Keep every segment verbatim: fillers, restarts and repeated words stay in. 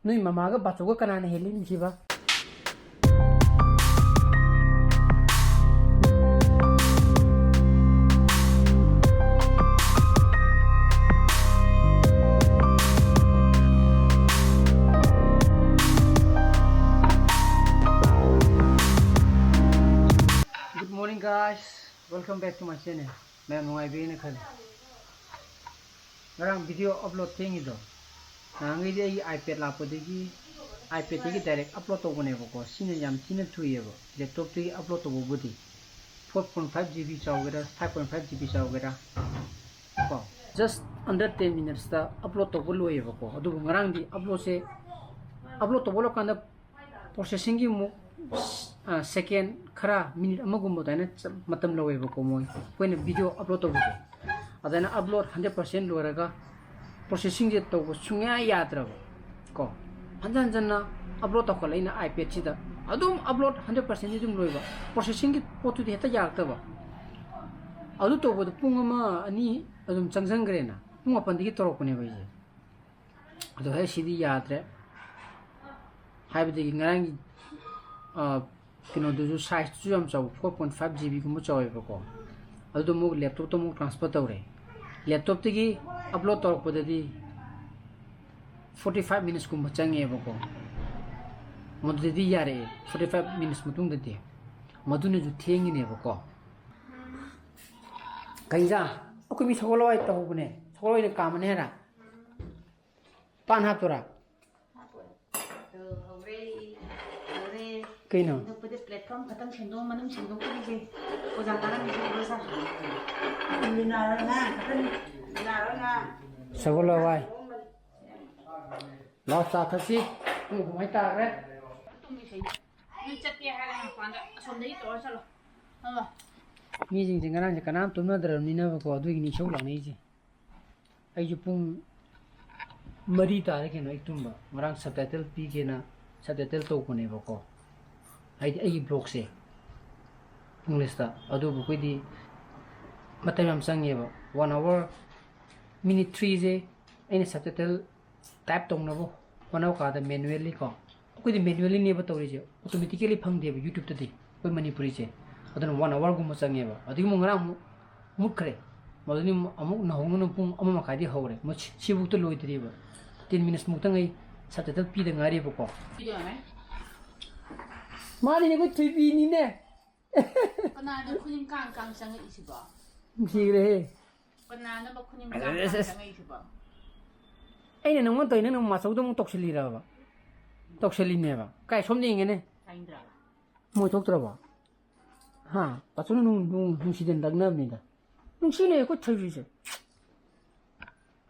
ꯅꯣꯏ ꯃꯃꯥꯒ ꯕꯥꯆꯧꯒ ꯀꯅꯥꯅ ꯍꯦꯜꯂꯤ ꯅꯨꯡꯁꯤꯕ? Good morning, guys. Welcome back to my channel. ꯃꯌꯥꯝ ꯅꯨꯡꯉꯥꯏꯕꯤꯔꯤꯅ ꯈꯜꯂꯤ꯫ ꯉꯔꯥꯡ video upload ꯊꯦꯡꯉꯤꯗꯣ, ꯅꯍꯥꯟꯈꯩꯗꯤ ꯑꯩꯒꯤ iPad ꯂꯥꯛꯄꯗꯒꯤ, iPadꯇꯒꯤ direct upload ꯇꯧꯕꯅꯦꯕꯀꯣ꯫ ꯁꯤꯅ ꯌꯥꯝ ꯊꯤꯅ ꯊꯨꯏꯌꯦꯕ, laptopꯇꯒꯤ upload ꯇꯧꯕꯕꯨꯗꯤ꯫ Four point five GB ꯆꯥꯎꯒꯦꯔꯥ, five point five GB ꯆꯥꯎꯒꯦꯔꯥ ꯀꯣ, just under ten minutesꯇ upload ꯇꯧꯕ ꯂꯣꯏꯌꯦꯕꯀꯣ꯫ ꯑꯗꯨꯕꯨ ꯉꯔꯥꯡꯗꯤ uploadꯁꯦ, upload ꯇꯧꯕ ꯂꯣꯏꯀꯥꯟꯗ processingꯒꯤ ꯑꯃꯨꯛ, ꯑ, second ꯈꯔ, minute ꯑꯃꯒꯨꯝꯕ ꯑꯗꯨꯃꯥꯏꯅ ꯆ-, ꯃꯇꯝ ꯂꯧꯋꯦꯕꯀꯣ꯫ ꯃꯣꯏ, ꯑꯩꯈꯣꯏꯅ video upload ꯇꯧꯕꯁꯦ, ꯑꯗꯨꯃꯥꯏꯅ upload hundred percent ꯂꯣꯏꯔꯒ processingꯁꯦ ꯇꯧꯕ ꯁꯨꯡꯌꯥ ꯌꯥꯗ꯭ꯔꯕ ꯀꯣ꯫ ꯍꯟꯖꯟ ꯍꯟꯖꯟꯅ upload ꯇꯧꯈꯠꯂꯛꯏꯅ iPadꯁꯤꯗ꯫ ꯑꯗꯨꯝ upload hundred percentꯗꯤ ꯑꯗꯨꯝ ꯂꯣꯏꯕ, processingꯒꯤ ꯄꯣꯠꯇꯨꯗꯤ ꯍꯦꯛꯇ ꯌꯥꯔꯛꯇꯕ꯫ ꯑꯗꯨ ꯇꯧꯕꯗ ꯄꯨꯡ ꯑꯃ ꯑꯅꯤ ꯑꯗꯨꯝ ꯆꯪꯁꯟꯈ꯭ꯔꯦꯅ꯫ ꯄꯨꯡ ꯃꯥꯄꯟꯗꯒꯤ ꯇꯧꯔꯛꯄꯅꯦꯕ ꯑꯩꯁꯦ꯫ ꯑꯗꯣ ꯍꯦ, ꯁꯤꯗꯤ ꯌꯥꯗ꯭ꯔꯦ꯫ ꯍꯥꯏꯕꯗꯤ ꯉꯔꯥꯡꯒꯤ, ꯑ, ꯀꯩꯅꯣꯗꯨꯁꯨ, sizeꯇꯨꯁꯨ ꯌꯥꯝ ꯆꯥꯎꯕ, four point five GBꯒꯨꯝꯕ ꯆꯥꯎꯋꯦꯕꯀꯣ꯫ ꯑꯗꯨꯗꯣ ꯑꯃꯨꯛ laptopꯇ ꯑꯃꯨꯛ transfer ꯇꯧꯔꯦ꯫ Laptopꯇꯒꯤ upload ꯇꯧꯔꯛꯄꯗꯗꯤ forty five minutesꯀꯨꯝꯕ ꯆꯪꯉꯦꯕꯀꯣ꯫ ꯃꯗꯨꯗꯗꯤ ꯌꯥꯔꯛꯑꯦ, forty five minutes ꯃꯇꯨꯡꯗꯗꯤ꯫ ꯃꯗꯨꯅꯁꯨ ꯊꯦꯡꯉꯤꯅꯦꯕꯀꯣ꯫ ꯀꯩ ꯏꯟꯖꯥꯡ? ꯑꯩꯈꯣꯏ ꯃꯤ ꯁꯒꯣꯜ ꯍꯋꯥꯏ ꯇꯧꯍꯧꯕꯅꯦ꯫ ꯁꯒꯣꯜ ꯍꯋꯥꯏꯅ ꯀꯥꯝꯃꯅꯤ ꯍꯥꯏꯔ? ꯄꯥꯟ ꯍꯥꯞꯇꯣꯔꯥ? ꯍꯥꯞꯄꯣꯏ꯫ ꯑꯗꯨ ꯍꯧꯔꯦ, ꯍꯧꯔꯦ꯫ ꯀꯩꯅꯣ? ꯑꯅꯛꯄꯗ platform ꯈꯛꯇꯪ ꯁꯦꯡꯗꯣꯛ, ꯃꯅꯨꯡ ꯁꯦꯡꯗꯣꯛꯇ꯭ꯔꯤꯁꯦ꯫ ꯑꯣꯖꯥ ꯇꯥꯔꯝꯃꯤꯁꯦ ꯎꯔꯣ ꯁꯥ꯫ ꯃꯤꯅꯥꯔꯣꯏ ꯉꯥ ꯈꯛꯇꯅꯤ꯫ ꯃꯤꯅꯥꯔꯣꯏ ꯉꯥ꯫ ꯁꯒꯣꯜ ꯍꯋꯥꯏ꯫ ꯂꯥꯎ, ꯆꯥ ꯊꯛꯁꯤ꯫ ꯄꯨꯡ ꯑꯍꯨꯝ ꯍꯥꯏ ꯇꯥꯈ꯭ꯔꯦ꯫ ꯇꯨꯝꯃꯤ ꯁꯩ꯫ ꯅꯣꯏ ꯆꯠꯀꯦ ꯍꯥꯏꯔꯒ ꯃꯄꯥꯟꯗ ꯑꯁꯣꯝꯗꯒꯤ ꯇꯧꯔ ꯆꯠꯂꯣ꯫ ꯍꯜꯂꯣ꯫ ꯃꯤꯁꯤꯡꯁꯦ ꯉꯔꯥꯡꯁꯦ ꯀꯅꯥꯝ ꯇꯨꯝꯅꯗ꯭ꯔꯕꯅꯤꯅꯕꯀꯣ, ꯑꯗꯨꯒꯤꯅꯤ ꯏꯁꯧ ꯂꯥꯡꯅꯩꯁꯦ꯫ ꯑꯩꯁꯨ ꯄꯨꯡ ꯃꯔꯤ ꯇꯥꯔꯦ ꯀꯩꯅꯣ ꯑꯩ ꯇꯨꯝꯕ꯫ ꯉꯔꯥꯡ subtitle ꯄꯤꯒꯦꯅ subtitle ꯇꯧꯕꯅꯦꯕꯀꯣ, ꯍꯥꯏꯗꯤ ꯑꯩꯒꯤ vlogꯁꯦ Englishꯇ꯫ ꯑꯗꯨꯕꯨ ꯑꯩꯈꯣꯏꯗꯤ ꯃꯇꯝ ꯌꯥꯝ ꯆꯪꯉꯦꯕ, one hour, minute threeꯁꯦ ꯑꯩꯅ subtitle type ꯇꯧꯅꯕ ꯋꯥꯟ ꯑꯋꯥꯔ ꯀꯥꯗ ꯃꯦꯅꯨꯋꯦꯜꯂꯤ ꯀꯣ, ꯑꯩꯈꯣꯏꯗꯤ ꯃꯦꯅꯨꯋꯦꯜꯂꯤꯅꯦꯕ ꯇꯧꯔꯤꯁꯦ, ꯑꯣꯇꯣꯃꯦꯇꯤꯀꯦꯂꯤ ꯐꯪꯗꯦꯕ ꯌꯨꯇ꯭ꯌꯨꯕꯇꯗꯤ ꯑꯩꯈꯣꯏ ꯃꯅꯤꯄꯨꯔꯤꯁꯦ꯫ ꯑꯗꯨꯅ ꯋꯥꯟ ꯑꯋꯥꯔꯒꯨꯝꯕ ꯆꯪꯉꯦꯕ꯫ ꯑꯗꯨꯒꯤ ꯑꯃꯨꯛ ꯉꯔꯥꯡ ꯑꯃꯨꯛ ꯃꯨꯠꯈ꯭ꯔꯦ꯫ ꯃꯗꯨꯗꯤ ꯑꯃꯨꯛ ꯅꯧꯍꯧꯅꯅ ꯄꯨꯡ ꯑꯃ ꯃꯈꯥꯏꯗꯤ ꯍꯧꯔꯦ꯫ ꯃꯁꯤ-, ꯁꯤꯕꯨꯛꯇ ꯂꯣꯏꯗ꯭ꯔꯤꯕ꯫ ꯇꯦꯟ ꯃꯤꯅꯤꯠꯁ ꯃꯨꯛꯇ ꯉꯩ ꯁꯕꯇꯥꯏꯇꯜ ꯄꯤꯗ ꯉꯥꯏꯔꯤꯕꯀꯣ꯫ ꯃꯥꯅꯤꯅꯦ, ꯑꯩꯈꯣꯏ ꯊꯣꯏꯕꯤꯅꯤꯅꯦ꯫ ꯀꯅꯥꯅꯣ ꯈꯨꯅꯤꯡ ꯀꯥꯡ ꯀꯥꯡ ꯆꯪꯉꯛꯏꯁꯤꯕꯣ? ꯅꯨꯡꯁꯤꯈ꯭ꯔꯦꯍꯦ꯫ ꯀꯅꯥꯅꯣꯕ ꯈꯨꯅꯤꯡ ꯀꯥꯡ ꯀꯥꯡ ꯑꯁ, ꯑꯁ꯫ ꯆꯪꯉꯛꯏꯁꯤꯕꯣ? ꯑꯩꯅ ꯅꯪꯉꯣꯟꯗ ꯇꯧꯔꯤ, ꯅꯪꯅ ꯃꯥꯆꯧꯗꯣ ꯑꯃꯨꯛ ꯇꯧꯁꯤꯜꯂꯤꯔꯕ? ꯇꯧꯁꯤꯜꯂꯤꯅꯦꯕ꯫ ꯀꯥꯏ, ꯁꯣꯝꯗ ꯌꯦꯡꯒꯦꯅꯦ꯫ ꯇꯥꯅꯤꯡꯗ꯭ꯔꯕ? ꯃꯣꯏ ꯊꯣꯛꯇ꯭ꯔꯕꯣ? ꯍꯥ? ꯄꯥꯆꯧꯅ ꯅꯨꯡ-, ꯅꯨꯡ-, ꯅꯨꯡꯁꯤꯗꯅ ꯂꯛꯅꯕꯅꯤꯗ꯫ ꯅꯨꯡꯁꯤꯅꯦ ꯑꯩꯈꯣꯏ ꯊꯣꯏꯕꯤꯁꯦ꯫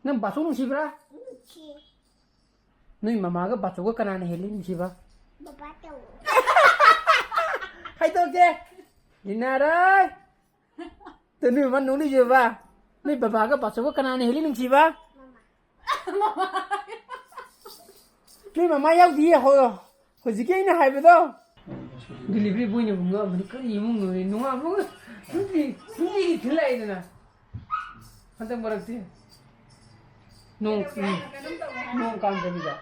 ꯅꯪ ꯕꯥꯆꯧ ꯅꯨꯡꯁꯤꯕ꯭ꯔꯥ? ꯅꯨꯡꯁꯤ꯫ ꯅꯣꯏ ꯃꯃꯥꯒ ꯕꯥꯆꯧꯒ ꯀꯅꯥꯅ ꯍꯦꯜꯂꯤ ꯅꯨꯡꯁꯤꯕ? ꯕꯕꯥ ꯇꯧ꯫ ꯍꯥꯏꯗꯣꯛꯀꯦ꯫ ꯂꯤꯅꯥꯔꯥꯏ꯫ ꯇꯨ ꯅꯣꯏ ꯃꯃꯥ ꯅꯣꯛꯅꯤꯡꯁꯤꯕ꯫ ꯅꯣꯏ ꯕꯕꯥꯒ ꯕꯥꯆꯧꯒ ꯀꯅꯥꯅ ꯍꯦꯜꯂꯤ ꯅꯨꯡꯁꯤꯕ? ꯃꯃꯥ꯫ ꯅꯣꯏ ꯃꯃꯥ ꯌꯥꯎꯗꯤꯌꯦ, ꯍꯣ-, ꯍꯧꯖꯤꯛꯀꯤ ꯑꯩꯅ ꯍꯥꯏꯕꯗꯣ꯫ ꯗꯤꯂꯤꯚꯔꯤ ꯕꯣꯏꯅ ꯑꯃꯨꯛ ꯉꯥꯡꯕꯅꯤ, ꯀꯔꯤ ꯏꯃꯨꯡꯅꯣꯅꯦ? ꯅꯣꯡꯉꯥꯟꯕꯒ ꯅꯨꯡꯇꯤ, ꯅꯨꯡꯇꯤꯒꯤ ꯊꯤꯜꯂꯛꯏꯗꯅ꯫ ꯍꯟꯗꯛ ꯃꯔꯛꯇꯤ ꯅꯣꯡ, ꯎꯝ, ꯅꯣꯡ ꯀꯥꯡꯗꯕꯤꯗ꯫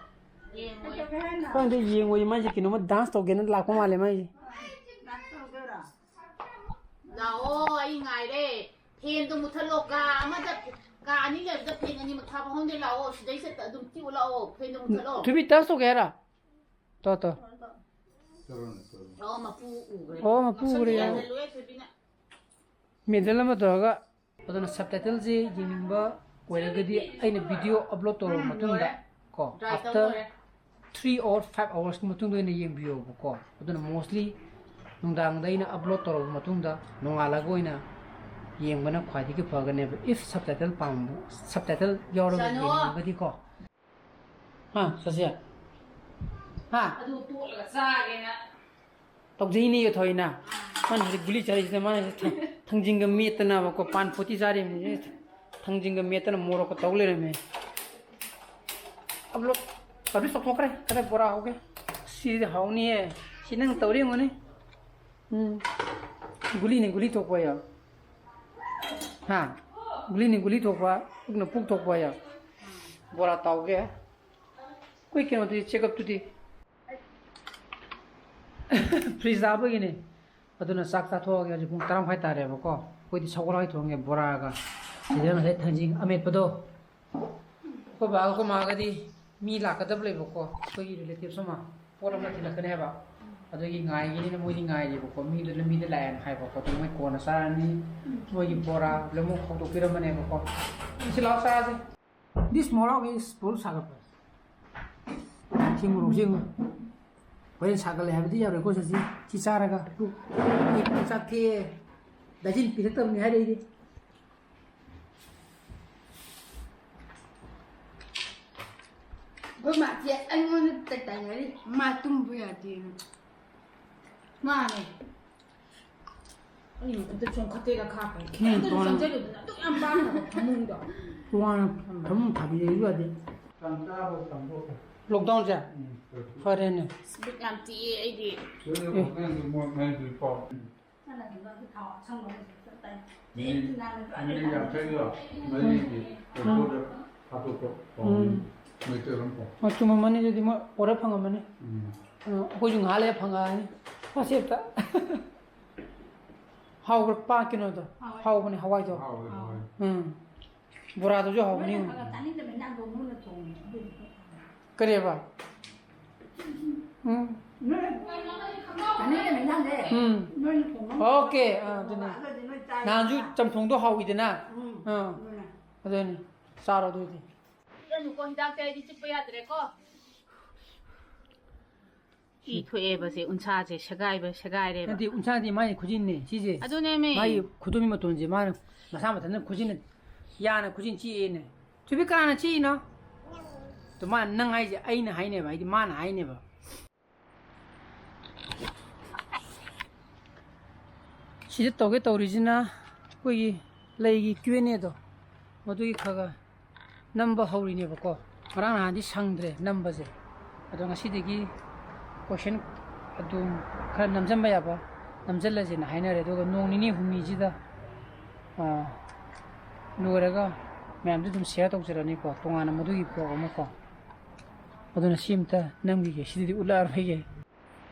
ꯌꯦꯡꯉꯣꯏ꯫ ꯈꯪꯗꯦ, ꯌꯦꯡꯉꯣꯏ, ꯃꯥꯏꯁꯦ ꯀꯩꯅꯣꯝꯃ ꯗꯥꯟꯁ ꯇꯧꯒꯦꯅ ꯂꯥꯛꯄ ꯃꯥꯜꯂꯦ ꯃꯥꯏꯁꯦ꯫ ꯂꯥꯛꯑꯣ, ꯑꯩ ꯉꯥꯏꯔꯦ꯫ ꯐꯦꯟꯗꯣ ꯃꯨꯊꯠꯂꯣ꯫ ꯀꯥ ꯑꯃꯗ, ꯀꯥ ꯑꯅꯤ ꯂꯩꯕꯗ ꯐꯦꯟ ꯑꯅꯤꯃꯛ ꯊꯥꯕ ꯍꯧꯅꯗꯦ꯫ ꯂꯥꯛꯑꯣ, ꯁꯤꯗꯩ ꯆꯠ-, ꯑꯗꯨꯝ ꯇꯤꯛꯎ ꯂꯥꯛꯑꯣ꯫ ꯐꯦꯟꯗꯣ ꯃꯨꯊꯠꯂꯣ꯫ ꯊꯣꯏꯕꯤ, ꯗꯥꯟꯁ ꯇꯧꯒꯦ ꯍꯥꯏꯔꯣ? ꯇꯣ, ꯇꯣ꯫ ꯑꯣ, ꯃꯄꯨ ꯎꯈ꯭ꯔꯦ꯫ ꯑꯣ, ꯃꯄꯨ ꯎꯈ꯭ꯔꯦ, ꯌꯥꯔꯦ꯫ ꯌꯥꯍꯜꯂꯨꯍꯦ, ꯊꯣꯏꯕꯤꯅ꯫ ꯃꯦꯗꯜ ꯑꯃ ꯇꯧꯔꯒ꯫ ꯑꯗꯨꯅ ꯁꯕꯇꯥꯏꯇꯜꯁꯦ ꯌꯦꯡꯅꯤꯡꯕ ꯑꯣꯏꯔꯒꯗꯤ ꯑꯩꯅ ꯚꯤꯗꯤꯑꯣ ꯑꯞꯂꯣꯗ ꯇꯧꯔꯕ ꯃꯇꯨꯡꯗ ꯀꯣ, ꯗ꯭ꯔꯥꯏ ꯇꯧ after ꯂꯣꯏꯔꯦ꯫ Three or five hours ꯃꯇꯨꯡꯗ ꯑꯣꯏꯅ ꯌꯦꯡꯕꯤꯌꯣꯕꯀꯣ꯫ ꯑꯗꯨꯅ mostly ꯅꯨꯡꯗꯥꯡꯗ ꯑꯩꯅ ꯑꯞꯂꯣꯗ ꯇꯧꯔꯕ ꯃꯇꯨꯡꯗ ꯅꯣꯡꯉꯥꯜꯂꯒ ꯑꯣꯏꯅ ꯌꯦꯡꯕꯅ ꯈ꯭ꯋꯥꯏꯗꯒꯤ ꯐꯒꯅꯦꯕ, if ꯁꯕꯇꯥꯏꯇꯜ ꯄꯥꯝꯕ, ꯁꯕꯇꯥꯏꯇꯜ ꯌꯥꯎꯔꯒ ꯆꯅꯨ꯫ ꯌꯦꯡꯅꯤꯡꯉꯒꯗꯤꯀꯣ꯫ ꯍꯥ, ꯁꯣꯁꯤꯌꯥ? ꯍꯥ? ꯑꯗꯨ ꯇꯣꯠꯂꯒ ꯆꯥꯒꯦꯅ꯫ ꯇꯧꯖꯩꯅꯦ ꯊꯣꯏꯅ꯫ ꯃꯥꯅ ꯍꯧꯖꯤꯛ ꯒꯨꯂꯤ ꯆꯥꯔꯤꯁꯤꯅ ꯃꯥꯅ ꯍꯧꯖꯤꯛ ꯊ-, ꯊꯥꯡꯖꯤꯡꯒ ꯃꯦꯠꯇꯅꯕꯀꯣ, ꯄꯥꯟ ꯐꯣꯔꯇꯤ ꯆꯥꯔꯤꯕꯅꯤ꯫ ꯊꯥꯡꯖꯤꯡꯒ ꯃꯦꯠꯇꯅ ꯃꯣꯔꯣꯛꯀ ꯇꯧ ꯂꯩꯔꯝꯃꯦ꯫ ꯑꯞꯂꯣꯗ ꯄꯕ꯭ꯂꯤꯁ ꯇꯧꯊꯣꯛꯈ꯭ꯔꯦ꯫ ꯀꯗꯥꯏ ꯕꯣꯔꯥ ꯍꯧꯒꯦ? ꯁꯤꯗꯤ ꯍꯥꯎꯅꯤꯌꯦ꯫ ꯁꯤ ꯅꯪ ꯇꯧꯔꯤ ꯑꯣꯏꯔꯝꯒꯅꯤ꯫ ꯎꯝ꯫ ꯒꯨꯂꯤꯅꯤ ꯒꯨꯂꯤ ꯊꯣꯛꯄ ꯍꯥꯏꯌꯣ꯫ ꯍꯥ? ꯒꯨꯂꯤꯅꯤ ꯒꯨꯂꯤ ꯊꯣꯛꯄ, ꯄꯨꯛꯅ ꯄꯨꯛ ꯊꯣꯛꯄ ꯍꯥꯏꯌꯣ꯫ ꯕꯣꯔꯥ ꯇꯥꯎꯒꯦ꯫ ꯑꯩꯈꯣꯏ ꯀꯩꯅꯣꯗꯤ, ꯆꯦꯛꯑꯞꯇꯨꯗꯤ ꯐ꯭ꯔꯤꯖ ꯇꯥꯕꯒꯤꯅꯦ꯫ ꯑꯗꯨꯅ ꯆꯥꯛ ꯆꯥꯊꯣꯛꯑꯒꯦ꯫ ꯍꯧꯖꯤꯛ ꯄꯨꯡ ꯇꯔꯥ ꯃꯈꯥꯏ ꯇꯥꯔꯦꯕꯀꯣ꯫ ꯑꯩꯈꯣꯏꯗꯤ ꯁꯒꯣꯜ ꯍꯋꯥꯏ ꯊꯣꯡꯉꯦ, ꯕꯣꯔꯥꯒ꯫ ꯁꯤꯗ ꯉꯁꯥꯏ ꯊꯥꯡꯖꯤꯡ ꯑꯃꯦꯠꯄꯗꯣ꯫ ꯑꯩꯈꯣꯏ ꯕꯥꯒ ꯑꯩꯈꯣꯏ ꯃꯥꯒꯗꯤ ꯃꯤ ꯂꯥꯛꯀꯗꯕ ꯂꯩꯕꯀꯣ, ꯑꯩꯈꯣꯏꯒꯤ ꯔꯤꯂꯦꯇꯤꯞꯁ ꯑꯃ ꯄꯣꯠ ꯑꯃ ꯊꯤꯜꯂꯛꯀꯅꯤ ꯍꯥꯏꯕ꯫ ꯑꯗꯨꯒꯤ ꯉꯥꯏꯒꯤꯅꯤꯅ ꯃꯣꯏꯗꯤ ꯉꯥꯏꯔꯤꯕꯀꯣ꯫ ꯃꯤꯗꯣ ꯂꯝꯕꯤꯗ ꯂꯥꯛꯑꯦꯅ ꯍꯥꯏꯕꯀꯣ꯫ ꯑꯗꯨ ꯃꯣꯏ ꯀꯣꯟꯅ ꯆꯥꯔꯅꯤ꯫ ꯃꯣꯏꯒꯤ ꯕꯣꯔꯥ ꯂꯣꯏꯅꯃꯛ ꯍꯧꯗꯣꯛꯄꯤꯔꯝꯕꯅꯦꯕꯀꯣ꯫ ꯁꯤ ꯂꯥꯛꯑꯣ, ꯆꯥꯔꯁꯦ꯫ This ꯃꯣꯔꯣꯛ is full ꯁꯥꯒꯠꯄ꯫ ꯁꯤ ꯃꯣꯔꯣꯛꯁꯦ ꯌꯦꯡꯉꯨ꯫ ꯍꯣꯔꯦꯟ ꯁꯥꯒꯠꯂꯦ ꯍꯥꯏꯕꯗꯤ ꯌꯥꯔꯣꯏꯀꯣ, ꯆꯠꯁꯤ꯫ ꯁꯤ ꯆꯥꯔꯒ꯫ ꯑꯩ ꯆꯥꯛ ꯊꯦꯛꯑꯦ꯫ ꯗꯥꯏꯖꯤꯟ ꯄꯤꯔꯛꯇꯕꯅꯤ ꯍꯥꯏꯔꯛꯏꯗꯤ꯫ ꯑꯩꯈꯣꯏ ꯃꯥꯁꯦ ꯑꯩꯉꯣꯟꯗ ꯇꯥꯏꯅꯔꯤ, ꯃꯥ ꯇꯨꯝꯕ ꯌꯥꯗꯦꯅ꯫ ꯃꯥꯅꯦ꯫ ꯑꯩ ꯃꯊꯟꯇ ꯆꯣꯡꯈꯠꯇꯦꯒ ꯈꯥꯛꯈ꯭ꯔꯦ꯫ ꯎꯝ, ꯈꯤꯇꯪꯗꯁꯨ ꯇꯣꯉꯥꯟꯅ꯫ ꯆꯪꯁꯤꯜꯂꯨꯗꯅ ꯑꯗꯨꯛ ꯌꯥꯝ ꯄꯥꯛꯅꯕ ꯐꯃꯨꯡꯗꯣ꯫ ꯇꯣꯉꯥꯟꯅ ꯐꯃꯨꯡ ꯊꯥꯕꯤꯔꯛꯏ ꯌꯥꯗꯦ꯫ ꯂꯣꯛꯗꯥꯎꯟꯁꯦ? ꯎꯝ꯫ ꯐꯔꯦꯅꯦ꯫ ꯑꯁ, ꯕꯤꯠ ꯌꯥꯝ ꯇꯦꯛꯑꯦ ꯑꯩꯗꯤ꯫ ꯁꯤꯗ ꯑꯦ꯫ ꯍꯣꯇꯦꯜꯗꯨ ꯃꯣꯏ ꯃꯩꯁꯨ ꯄꯥꯎ꯫ ꯅꯪꯅ ꯊꯥꯎ ꯑꯁꯪꯕ ꯑꯃ ꯆꯞ ꯆꯥꯏ꯫ ꯃꯤꯅꯤꯠ, ꯃꯤꯅꯤꯠ ꯌꯥꯡꯈꯩꯒ ꯃꯔꯤꯒꯤ ꯎꯝ꯫ ꯑꯦꯌꯥꯔꯄꯣꯔꯠꯇ ꯍꯥꯠꯇꯣꯛꯄ ꯄꯥꯎꯅꯤ꯫ ꯎꯝ꯫ ꯃꯩꯇꯩ ꯑꯃ ꯄꯥꯎ꯫ ꯑꯣ, ꯆꯨꯝꯃꯝꯃꯅꯤ ꯑꯗꯨꯗꯤ, ꯃꯣꯏ ꯑꯣꯔꯗꯔ ꯐꯪꯉꯝꯃꯅꯤ꯫ ꯎꯝ꯫ ꯑ, ꯑꯩꯈꯣꯏꯁꯨ ꯉꯥꯏꯍꯥꯛ ꯂꯩꯔ ꯐꯪꯉꯛꯑꯅꯤ꯫ ꯋꯥꯆꯦꯞꯇ꯫ ꯍꯥꯎꯕ꯭ꯔꯥ? ꯄꯥ ꯀꯩꯅꯣꯗꯣ? ꯍꯥꯎꯋꯦ꯫ ꯍꯥꯎꯕꯅꯦ, ꯍꯋꯥꯏꯗꯣ꯫ ꯍꯥꯎꯋꯦ, ꯍꯥꯎꯋꯦ꯫ ꯎꯝ꯫ ꯕꯣꯔꯥꯗꯨꯁꯨ ꯍꯥꯎꯕꯅꯤ꯫ ꯅꯣꯏꯅ ꯈꯔ ꯆꯥꯅꯤꯡꯗꯕ ꯏꯟꯖꯥꯡꯗꯣ ꯃꯨꯟꯅ ꯊꯣꯡꯉꯦ꯫ ꯑꯗꯨꯗꯤ ꯈꯔ ꯐꯕꯅꯦ꯫ ꯀꯔꯤꯕ? ꯎꯝ꯫ ꯅꯣꯏꯅ ꯆꯥꯅꯤꯡꯗꯕ ꯏꯟꯖꯥꯡꯁꯦ ꯎꯝ꯫ ꯅꯣꯏꯅ ꯊꯣꯡꯉ ꯑꯣꯀꯦ, ꯑꯥ, ꯑꯗꯨꯅꯦ꯫ ꯑꯗꯨꯗꯤ ꯅꯣꯏ ꯆꯥꯏ꯫ ꯅꯍꯥꯟꯁꯨ ꯆꯝꯊꯣꯡꯗꯣ ꯍꯥꯎꯋꯤꯗꯅ꯫ ꯎꯝ꯫ ꯑꯥ꯫ ꯑꯗꯨꯅꯦ꯫ ꯑꯗꯨꯅꯤ꯫ ꯆꯥꯔꯣ ꯑꯗꯨꯗꯤ꯫ ꯄꯤꯖꯅꯨꯀꯣ, ꯍꯤꯗꯥꯛꯇꯤ ꯑꯩꯗꯤ ꯆꯤꯛꯄ ꯌꯥꯗ꯭ꯔꯦꯀꯣ꯫ ꯏ ꯊꯣꯛꯑꯦꯕ ꯁꯦ, ꯎꯟꯁꯥꯁꯦ ꯁꯦꯒꯥꯏꯕ, ꯁꯦꯒꯥꯏꯔꯦꯕ꯫ ꯅꯠꯇꯦ, ꯎꯟꯁꯥꯗꯤ ꯃꯥꯒꯤ ꯈꯨꯖꯤꯟꯅꯦ ꯁꯤꯁꯦ꯫ ꯑꯗꯨꯅꯦꯃꯤ꯫ ꯃꯥꯒꯤ ꯈꯨꯗꯣꯝꯒꯤ ꯃꯇꯣꯟꯁꯦ ꯃꯥꯅ ꯃꯁꯥ ꯃꯊꯟꯇ ꯈꯨꯖꯤꯟꯅ, ꯌꯥꯅ ꯈꯨꯖꯤꯟ ꯆꯤꯛꯑꯦꯅꯦ꯫ ꯊꯣꯏꯕꯤ, ꯀꯅꯥꯅ ꯆꯤꯛꯏꯅꯣ? ꯑꯗꯨ ꯃꯥꯅ ꯅꯪ ꯍꯥꯏꯁꯦ ꯑꯩꯅ ꯍꯥꯏꯅꯦꯕ, ꯍꯥꯏꯗꯤ ꯃꯥꯅ ꯍꯥꯏꯅꯦꯕ꯫ ꯁꯤꯗ ꯇꯧꯒꯦ ꯇꯧꯔꯤꯁꯤꯅ ꯑꯩꯈꯣꯏꯒꯤ ꯂꯩꯒꯤ ꯀ꯭ꯌꯨ ꯑꯦꯟ ꯑꯦꯗꯣ, ꯃꯗꯨꯒꯤ ꯈꯔ ꯈꯔ ꯅꯝꯕ ꯍꯧꯔꯤꯅꯦꯕꯀꯣ꯫ ꯉꯔꯥꯡ ꯅꯍꯥꯟꯗꯤ ꯁꯪꯗ꯭ꯔꯦ ꯅꯝꯕꯁꯦ꯫ ꯑꯗꯣ ꯉꯁꯤꯗꯒꯤ ꯀꯣꯏꯁꯟ ꯑꯗꯨꯝ ꯈꯔ ꯅꯝꯖꯟꯕ ꯌꯥꯕ ꯅꯝꯖꯜꯂꯁꯦꯅ ꯍꯥꯏꯅꯔꯦ꯫ ꯑꯗꯨꯒ ꯅꯣꯡ ꯅꯤꯅꯤ ꯍꯨꯝꯅꯤꯁꯤꯗ, ꯑꯥ, ꯂꯣꯏꯔꯒ ꯃꯌꯥꯝꯗ ꯑꯗꯨꯝ ꯁꯤꯌꯔ ꯇꯧꯖꯔꯅꯤꯀꯣ, ꯇꯣꯉꯥꯟꯅ ꯃꯗꯨꯒꯤ ꯕ꯭ꯂꯣꯛ ꯑꯃꯀꯣ꯫ ꯑꯗꯨꯅ ꯁꯤ ꯑꯝꯇ ꯅꯝꯈꯤꯒꯦ, ꯁꯤꯗꯗꯤ ꯎꯠꯂꯛꯑꯔꯣꯏꯒꯦ꯫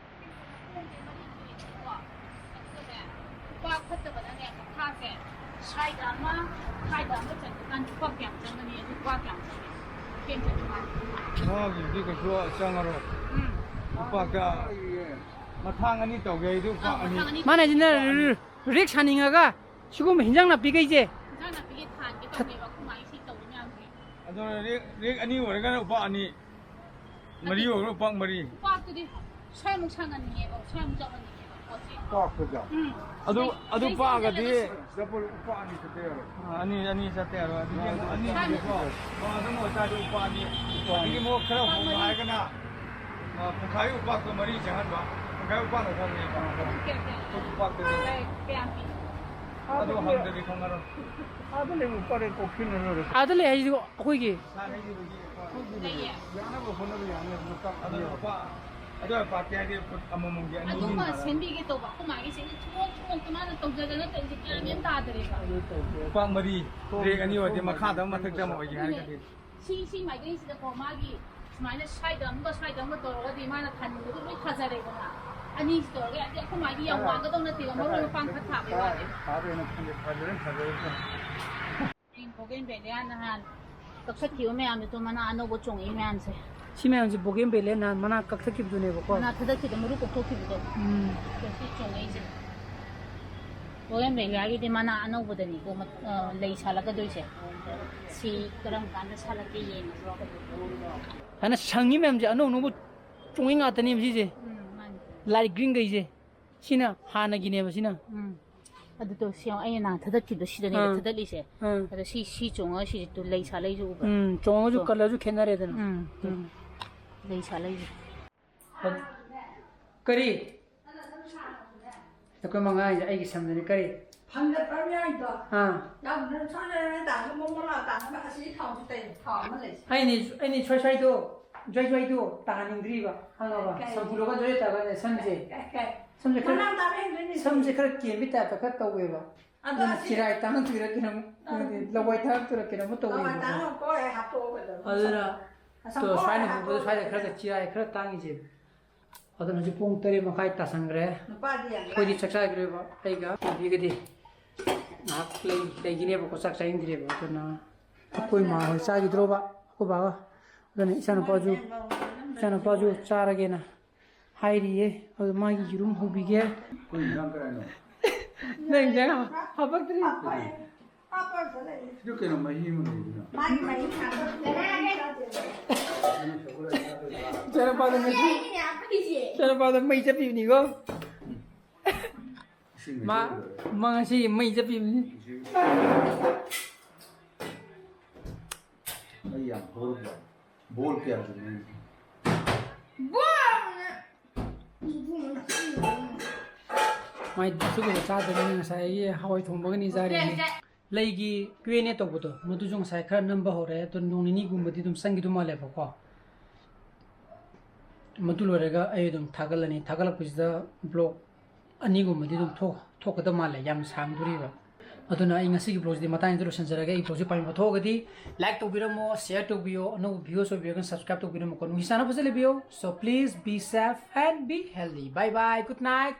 ꯈꯣꯡꯁꯦ ꯃꯔꯤ ꯊꯣꯛꯑꯦꯕꯀꯣ꯫ ꯑꯗꯨꯒꯅꯦ, ꯎꯄꯥꯛ ꯐꯠꯇꯕꯅꯅꯦ, ꯃꯈꯥꯁꯦ ꯁ꯭ꯋꯥꯏꯗ ꯑꯃ, ꯁ꯭ꯋꯥꯏꯗ ꯑꯃ ꯆꯟꯕ ꯀꯥꯟꯗ ꯎꯄꯥꯛ ꯀꯌꯥꯝ ꯆꯪꯒꯅꯤ? ꯑꯗꯨ ꯎꯄꯥꯛ ꯀꯌꯥꯝ ꯆꯪꯒꯅꯤ? ꯃꯥꯒꯤꯗꯤ ꯀꯩꯁꯨ ꯆꯪꯉꯔꯣꯏ꯫ ꯎꯝ꯫ ꯎꯄꯥꯛꯇ ꯃꯊꯥꯡ ꯑꯅꯤ ꯇꯧꯒꯦ ꯍꯥꯏꯗꯤ ꯎꯄꯥꯛ ꯑꯥ, ꯑꯅꯤ꯫ ꯃꯊꯥꯡ ꯑꯅꯤ ꯃꯥꯅ ꯍꯥꯏꯁꯤꯅ ꯎꯄꯥꯛ ꯑꯅꯤ꯫ ꯔꯦꯛ ꯁꯥꯅꯤꯡꯉꯒ ꯁꯤꯒꯨꯝꯕ ꯍꯤꯟꯖꯥꯡ ꯅꯥꯄꯤꯈꯩꯁꯦ꯫ ꯍꯤꯟꯖꯥꯡ ꯅꯥꯄꯤꯒꯤ ꯊꯥꯟꯒꯦ ꯇꯧꯅꯦꯕ ꯑꯩꯈꯣꯏ ꯃꯥꯒꯤ ꯁꯤ ꯇꯧꯔꯤ ꯃꯌꯥꯝꯁꯦ꯫ ꯑꯗꯣ ꯔꯦꯛ, ꯔꯦꯛ ꯑꯅꯤ ꯑꯣꯏꯔꯒꯅ ꯎꯄꯥꯛ ꯑꯅꯤ꯫ ꯃꯔꯤ ꯅꯠꯇꯦ꯫ ꯑꯣꯏꯔꯒꯅ ꯎꯄꯥꯛ ꯃꯔꯤ꯫ ꯎꯄꯥꯛꯇꯨꯗꯤ ꯁ꯭ꯋꯥꯏꯃꯨꯛ ꯁꯥꯡꯍꯟꯅꯤꯡꯉꯦꯕ, ꯁ꯭ꯋꯥꯏꯃꯨꯛ ꯆꯥꯎꯍꯟꯅꯤꯡꯉꯦꯕ ꯄꯣꯠꯁꯦ꯫ ꯎꯄꯥꯛꯇꯨꯗ꯫ ꯎꯝ꯫ ꯑꯗꯨ, ꯁꯤꯗꯩ, ꯑꯗꯨ ꯁꯤꯗꯩ ꯄꯥꯛꯑꯒꯗꯤ ꯆꯠꯂꯒ ꯁꯤ-, ꯗꯕꯜ ꯎꯄꯥꯛ ꯑꯅꯤ ꯆꯠꯄ ꯌꯥꯔꯣꯏ꯫ ꯑꯥ, ꯑꯅꯤ, ꯑꯅꯤ ꯆꯠꯇ ꯌꯥꯔꯣꯏ꯫ ꯑꯗꯨꯗꯤ ꯑꯃꯨꯛ ꯑꯅꯤ ꯁ꯭ꯋꯥꯏꯃꯨꯛ꯫ ꯑꯃꯨꯛ ꯑꯗꯨꯝ ꯑꯣꯏꯇꯥꯔꯗꯤ ꯎꯄꯥꯛ ꯑꯅꯤ꯫ ꯎꯄꯥꯛ ꯑꯅꯤ꯫ ꯑꯗꯒꯤ ꯑꯃꯨꯛ ꯈꯔ ꯎꯄꯥꯛ ꯍꯣꯡꯕ ꯃꯔꯤ꯫ ꯍꯥꯏꯔꯒꯅ, ꯑ, ꯄꯨꯈꯥꯏ ꯎꯄꯥꯛꯇꯣ ꯃꯔꯤ ꯆꯪꯍꯟꯕ꯫ ꯄꯨꯈꯥꯏ ꯎꯄꯥꯛꯅ ꯈꯪꯉꯦꯕ꯫ ꯀꯌꯥ, ꯀꯌꯥ? ꯎꯄꯥꯛꯇꯨꯗꯤ꯫ ꯀꯌꯥ, ꯀꯌꯥ ꯄꯤ? ꯑꯗꯨ ꯍꯪꯗ꯭ꯔꯗꯤ ꯈꯪꯉꯔꯣꯏ꯫ ꯑꯥꯗ ꯂꯩꯕ ꯎꯄꯥꯛ ꯂꯩ ꯀꯣꯐꯤꯅ ꯂꯣꯏꯔꯦ꯫ ꯑꯥꯗ ꯂꯩ ꯍꯥꯏꯁꯤꯗꯤ ꯑꯩꯈꯣꯏꯒꯤ꯫ ꯂꯩꯌꯦ꯫ ꯌꯥꯅꯕ ꯍꯣꯠꯅꯕ ꯌꯥꯅꯤ, ꯑꯗꯨ ꯀꯛ-, ꯑꯗꯨ ꯂꯨꯄꯥ, ꯑꯗꯨ ꯂꯨꯄꯥ ꯀꯌꯥꯒꯤ ꯐꯨꯠ ꯑꯃꯃꯝꯒꯤ ꯑꯅꯤ ꯑꯗꯨꯃ ꯑꯅꯤ ꯁꯦꯝꯕꯤꯒꯦ ꯇꯧꯕ, ꯑꯩꯈꯣꯏ ꯃꯥꯒꯤ ꯁꯤꯒꯤ ꯊꯨꯃꯣꯛ ꯊꯨꯃꯣꯛꯇꯣ ꯃꯥꯅ ꯇꯧꯖꯗꯅ ꯇꯧꯔꯤꯁꯦ ꯒ꯭ꯌꯥꯟ ꯃꯦꯟ ꯇꯥꯗ꯭ꯔꯦꯕ꯫ ꯑꯗꯨ ꯇꯧꯗꯦ꯫ ꯂꯨꯄꯥ ꯃꯔꯤ, ꯔꯦꯛ ꯑꯅꯤ ꯑꯣꯏꯔꯗꯤ ꯃꯈꯥꯗ ꯑꯃ ꯃꯊꯛꯇ ꯑꯃ ꯑꯣꯏꯒꯦ ꯑꯗꯨꯅꯦ꯫ ꯍꯥꯏꯔꯒꯗꯤ꯫ ꯁꯤ, ꯁꯤ ꯃꯥꯏꯀꯩꯁꯤꯗꯀꯣ ꯃꯥꯒꯤ ꯁꯨꯃꯥꯏꯅ ꯁ꯭ꯋꯥꯏꯗ ꯑꯃꯒ ꯁ꯭ꯋꯥꯏꯗ ꯑꯃꯒ ꯇꯧꯔꯒꯗꯤ ꯃꯥꯅ ꯊꯥꯅꯤꯡꯕꯗꯣ ꯂꯣꯏ ꯊꯥꯖꯔꯦꯗꯅ꯫ ꯑꯅꯤꯁꯤ ꯇꯧꯔꯒ ꯑꯗꯤ ꯑꯩꯈꯣꯏ ꯃꯥꯒꯤ ꯌꯥꯝ ꯋꯥꯡꯒꯗꯧ ꯅꯠꯇꯦꯕ, ꯃꯔꯣꯏ ꯃꯄꯥꯡ ꯈꯔ ꯊꯥꯕꯩ ꯋꯥꯅꯦꯕ꯫ ꯐꯥꯗꯣꯏꯅ ꯈꯪꯗꯦ, ꯐꯖꯔꯦ, ꯐꯖꯔꯦ꯫ ꯕꯣꯒꯦꯟꯚꯦꯂꯤꯌꯥ ꯅꯍꯥꯟ ꯀꯛꯊꯠꯈꯤꯕ ꯃꯌꯥꯝꯗꯨ ꯃꯅꯥ ꯑꯅꯧꯕ ꯆꯣꯡꯉꯛꯏ ꯃꯌꯥꯝꯁꯦ꯫ ꯁꯤ ꯃꯌꯥꯝꯁꯦ ꯕꯣꯒꯦꯟꯚꯦꯂꯤꯌꯥ ꯅꯍꯥꯟ ꯃꯅꯥ ꯀꯛꯊꯠꯈꯤꯕꯗꯨꯅꯦꯕꯀꯣ꯫ ꯃꯅꯥ ꯊꯥꯗꯠꯈꯤꯕꯗ ꯃꯔꯨ ꯀꯣꯛꯊꯣꯛꯈꯤꯕꯗꯣ꯫ ꯎꯝ꯫ ꯑꯗꯣ ꯁꯤ ꯆꯣꯡꯉꯛꯏꯁꯦ꯫ ꯕꯣꯒꯦꯟꯚꯦꯂꯤꯌꯥꯒꯤꯗꯤ ꯃꯅꯥ ꯑꯅꯧꯕꯗꯅꯤꯀꯣ, ꯃ-, ꯑ, ꯂꯩ ꯁꯥꯠꯂꯛꯀꯗꯣꯏꯁꯦ꯫ ꯁꯤ ꯀꯔꯝ ꯀꯥꯟꯗ ꯁꯥꯠꯂꯛꯀꯦ ꯌꯦꯡꯉꯁꯤ꯫ ꯍꯥꯏꯅ ꯁꯪꯉꯤ ꯃꯌꯥꯝꯁꯦ ꯑꯅꯧ ꯑꯅꯧꯕ ꯆꯣꯡꯉꯛꯏ ꯉꯥꯛꯇꯅꯦꯕ ꯁꯤꯁꯦ꯫ ꯎꯝ, ꯃꯥꯅꯤ꯫ ꯂꯥꯏꯠ ꯒ꯭ꯔꯤꯟꯈꯩꯁꯦ꯫ ꯁꯤꯅ ꯍꯥꯟꯅꯒꯤꯅꯦꯕ ꯁꯤꯅ꯫ ꯎꯝ꯫ ꯑꯗꯨꯗꯣ ꯁꯤ ꯌꯦꯡꯉꯣ, ꯑꯩꯅ ꯅꯍꯥꯟ ꯊꯥꯗꯠꯈꯤꯕꯗꯣ ꯁꯤꯗꯅꯦꯕ ꯑꯥ꯫ ꯊꯥꯗꯠꯂꯤꯁꯦ꯫ ꯑꯥ꯫ ꯑꯗꯣ ꯁꯤ, ꯁꯤ ꯆꯣꯡꯉꯒ ꯁꯤꯁꯦ ꯇꯨ ꯂꯩ ꯁꯥꯠꯂꯛꯏꯁꯦ ꯎꯕ꯭ꯔꯥ? ꯎꯝ, ꯆꯣꯡꯉꯁꯨ ꯇꯣ꯫ ꯀꯂꯔꯁꯨ ꯈꯦꯠꯅꯔꯦꯗꯅ꯫ ꯎꯝ, ꯇꯣ꯫ ꯎꯝ꯫ ꯂꯩ ꯁꯥꯠꯂꯛꯏꯁꯦ꯫ ꯀꯔꯤ? ꯑꯩꯈꯣꯏ ꯃꯉꯥ ꯍꯥꯏꯁꯦ ꯑꯩꯒꯤ ꯁꯝꯗꯅꯤ꯫ ꯀꯔꯤ? ꯐꯪꯒꯠꯄ ꯌꯥꯏꯗꯣ꯫ ꯑꯥ꯫ ꯌꯥꯝꯅ ꯁꯥꯟꯅꯔꯒ ꯇꯥꯅ ꯃꯣꯃꯣ ꯂꯥꯎ ꯇꯥꯅꯕ ꯑꯁꯤ ꯊꯥꯎꯁꯤ ꯇꯩ, ꯊꯥꯎ ꯑꯃ ꯂꯩꯁꯦ꯫ ꯑꯩꯅꯤ, ꯑꯩꯅꯤ ꯁ꯭ꯋꯥꯏ ꯁ꯭ꯋꯥꯏꯗꯣ, ꯖ꯭ꯋꯥꯏ ꯖ꯭ꯋꯥꯏꯗꯣ ꯇꯥꯍꯟꯅꯤꯡꯗ꯭ꯔꯤꯕ, ꯈꯪꯉꯕ? ꯀꯩ? ꯁꯝꯄꯨ ꯂꯧꯒ ꯖ꯭ꯋꯥꯏ ꯇꯥꯒꯅꯦ ꯁꯝꯁꯦ꯫ ꯀꯩ, ꯀꯩ? ꯁꯝꯁꯦ ꯈꯔ, ꯃꯅꯥ ꯇꯥꯕ ꯍꯦꯟꯗꯣꯏꯅꯤ꯫ ꯁꯝꯁꯦ ꯈꯔ ꯀꯦꯟꯕꯩ ꯇꯥꯏꯞꯇ ꯈꯔ ꯇꯧꯋꯦꯕ꯫ ꯑꯗꯣ ꯑꯗꯨꯅ ꯑꯁꯤ ꯆꯤꯔꯥꯏ ꯇꯥꯡ ꯇꯨꯏꯔ ꯀꯩꯅꯣꯝ, ꯑꯥ꯫ ꯂꯋꯥꯏ ꯇꯥꯡ ꯇꯨꯏꯔ ꯀꯩꯅꯣꯝꯃ ꯇꯧꯋꯦꯕ꯫ ꯂꯋꯥꯏ ꯇꯥꯡ ꯀꯣ ꯑꯩ ꯍꯥꯞꯇꯣꯛꯑꯒ ꯑꯗꯨꯝ ꯑꯗꯨꯅ ꯑꯗꯣ ꯁ꯭ꯋꯥꯏꯅ ꯄꯨꯕꯗ ꯁ꯭ꯋꯥꯏꯗ ꯈꯔꯒ ꯆꯤꯔꯥꯏ ꯈꯔ ꯇꯥꯡꯉꯤꯁꯦ꯫ ꯑꯗꯨꯅ ꯍꯧꯖꯤꯛ ꯄꯨꯡ ꯇꯔꯦꯠ ꯃꯈꯥꯏ ꯇꯥꯁꯟꯈ꯭ꯔꯦ꯫ ꯅꯨꯄꯥꯗꯤ ꯌꯥꯝ ꯑꯩꯈꯣꯏꯗꯤ ꯆꯥꯛ ꯆꯥꯈꯤꯔꯣꯏꯕ, ꯑꯩꯒ ꯕꯤꯕꯤꯒꯗꯤ ꯉꯥꯏꯍꯥꯛ ꯂꯩ-, ꯂꯩꯈꯤꯅꯦꯕꯀꯣ, ꯆꯥꯛ ꯆꯥꯅꯤꯡꯗ꯭ꯔꯦꯕ꯫ ꯑꯗꯨꯅ ꯑꯩꯈꯣꯏ ꯃꯥ ꯍꯣꯏ ꯆꯥꯈꯤꯗ꯭ꯔꯣꯕ, ꯑꯩꯈꯣꯏ ꯕꯥꯒ꯫ ꯑꯗꯨꯅ ꯏꯆꯥꯅꯨꯄꯥꯁꯨ, ꯏꯆꯥꯅꯨꯄꯥꯁꯨ ꯆꯥꯔꯒꯦꯅ ꯍꯥꯏꯔꯤꯌꯦ꯫ ꯑꯗꯨ ꯃꯥꯒꯤ ꯌꯦꯔꯨꯝ ꯍꯧꯕꯤꯒꯦ꯫ ꯑꯩꯈꯣꯏ ꯏꯟꯖꯥꯡ ꯀꯔꯥꯏꯅꯣ? ꯅꯪ ꯏꯟꯖꯥꯡ ꯍꯥꯞꯄꯛꯇ꯭ꯔꯤ? ꯁꯤꯗ ꯀꯩꯅꯣ ꯃꯍꯤ ꯑꯃ ꯂꯩꯗꯨꯅ? ꯃꯥꯒꯤ ꯃꯍꯤ ꯊꯥꯡꯒꯠꯂꯦ꯫ ꯅꯪ ꯁꯒꯣꯜ ꯍꯋꯥꯏ ꯆꯥꯗꯣꯏꯔꯥ? ꯏꯆꯥꯅꯨꯄꯥꯗꯣ ꯃꯩ, ꯏꯆꯥꯅꯨꯄꯥꯗꯣ ꯃꯩ ꯆꯠꯄꯤꯕꯅꯤꯀꯣ꯫ ꯏꯁꯤꯡ ꯃꯥ, ꯂꯩꯇ꯭ꯔꯦ꯫ ꯃꯥ ꯉꯁꯤ ꯃꯩ ꯆꯠꯄꯤꯕꯅꯤ꯫ ꯏꯁꯤꯡ꯫ ꯑꯩ ꯌꯥꯝ ꯍꯧꯔꯕ꯫ ꯕꯣꯜ ꯀꯌꯥ ꯆꯨꯝꯃꯤ? ꯃꯥꯏ ꯁꯤꯒꯨꯝꯕ ꯆꯥꯗꯕꯅꯤ, ꯉꯁꯥꯏꯒꯤ ꯍꯋꯥꯏ ꯊꯣꯡꯕꯒꯅꯤ ꯆꯥꯔꯤꯁꯦ꯫ ꯂꯩꯒꯤ Q and A ꯇꯧꯕꯗꯣ, ꯃꯗꯨꯁꯨ ꯉꯁꯥꯏ ꯈꯔ ꯅꯝꯕ ꯍꯧꯔꯦ꯫ ꯑꯗꯣ ꯅꯣꯡ ꯅꯤꯅꯤꯒꯨꯝꯕꯗꯤ ꯑꯗꯨꯝ ꯆꯪꯈꯤꯗꯧ ꯃꯥꯜꯂꯦꯕꯀꯣ꯫ ꯃꯗꯨ ꯂꯣꯏꯔꯒ ꯑꯩ ꯑꯗꯨꯝ ꯊꯥꯒꯠꯂꯅꯤ꯫ ꯊꯥꯒꯠꯂꯛꯄꯁꯤꯗ vlog ꯑꯅꯤꯒꯨꯝꯕꯗꯤ ꯑꯗꯨꯝ ꯊꯣꯛ-, ꯊꯣꯛꯀꯗꯕ ꯃꯥꯜꯂꯦ, ꯌꯥꯝ ꯁꯥꯡꯗꯣꯔꯤꯕ꯫ ꯑꯗꯨꯅ ꯑꯩ ꯉꯁꯤꯒꯤ vlogꯁꯤꯗꯤ ꯃꯇꯥꯡꯁꯤꯗ ꯂꯣꯏꯁꯤꯟꯖꯔꯒꯦ꯫ ꯑꯩ vlogꯁꯤ ꯄꯥꯝꯕꯤꯕ ꯊꯣꯛꯑꯒꯗꯤ like ꯇꯧꯕꯤꯔꯝꯃꯣ, share ꯇꯧꯕꯤꯌꯣ, ꯑꯅꯧꯕ viewers ꯑꯣꯏꯕꯤꯔꯒꯅ subscribe ꯇꯧꯕꯤꯔꯝꯃꯨꯀꯣ꯫ ꯅꯨꯡꯁꯤ ꯆꯥꯟꯅ ꯐꯖꯅ ꯂꯩꯕꯤꯌꯣ꯫ So please be safe and be healthy. Bye bye. Good night.